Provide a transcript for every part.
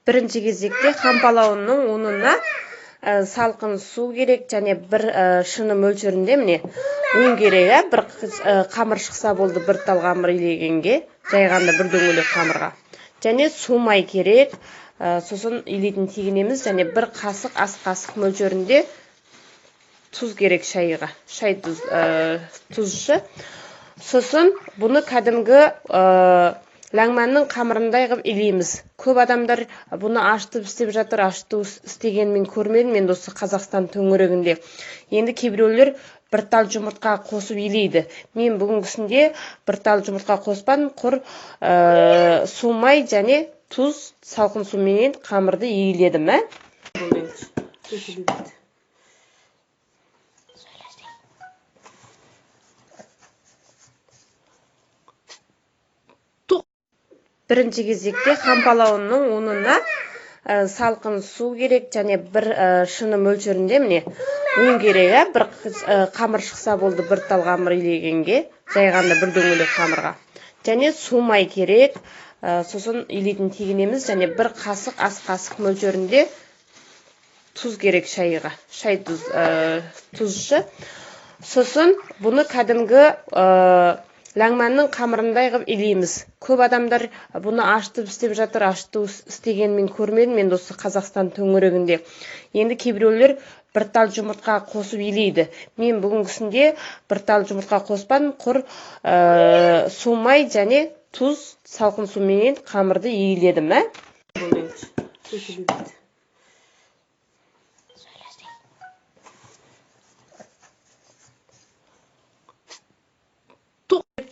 Бірінші кезекте хан палауының ұнына салқын су керек және бір шыны мөлшерінде міне ұн керек. Бір қамыр шықса болды, бір тал қамыр илегенге, жайғанда бір дөңгелек қамырға. Және су май керек, сосын илейтін тегенеміз және бір қасық ас қасық мөлшерінде тұз керек шайға, шай тұз, тұзшы. Сосын бұны кәдімгі ләңмәннің қамырындай қылып илейміз. Көп адамдар бұны ашытып істеп жатыр, ашыту істегенін мен көрмедім енді осы Қазақстан төңірегінде. Енді кейбіреулер бір тал жұмыртқа қосып илейді. Мен бүгінгісінде бір тал жұмыртқа қоспадым, құр су май және тұз, салқын суменен қамырды иледім. Бірінші кезекте хан палауының ұнына салқын су керек және бір шыны мөлшерінде міне ұн керек. Бір қамыр шықса болды, бір тал қамыр илегенге, жайғанда бір дөңгелек қамырға. Және су май керек, сосын илейтін тегенеміз және бір қасық ас қасық мөлшерінде тұз керек шайға, шай тұз, тұзшы. Сосын бұны кәдімгі ләңмәннің қамырындай қылып илейміз. Көп адамдар бұны ашытып істеп жатыр, ашыту істегенін мен көрмедім енді осы Қазақстан төңірегінде. Енді кейбіреулер бір тал жұмыртқа қосып илейді. Мен бүгінгісінде бір тал жұмыртқа қоспадым, құр су май және тұз, салқын суменен қамырды иледім.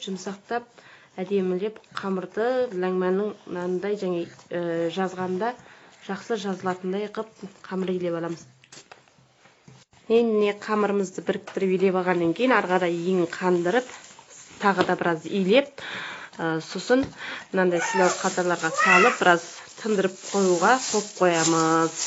Жұмсақтап, әдемілеп қамырды ләңмәннің нанындай және жазғанда жақсы жазылатындай қып қамыр илеп аламыз. Енді қамырымызды біріктіріп илеп алғаннан кейін ары қарай ең қандырып, тағы да біраз илеп, сосын мынандай силау қалталарға салып, біраз тындырып қоюға қойып қоямыз.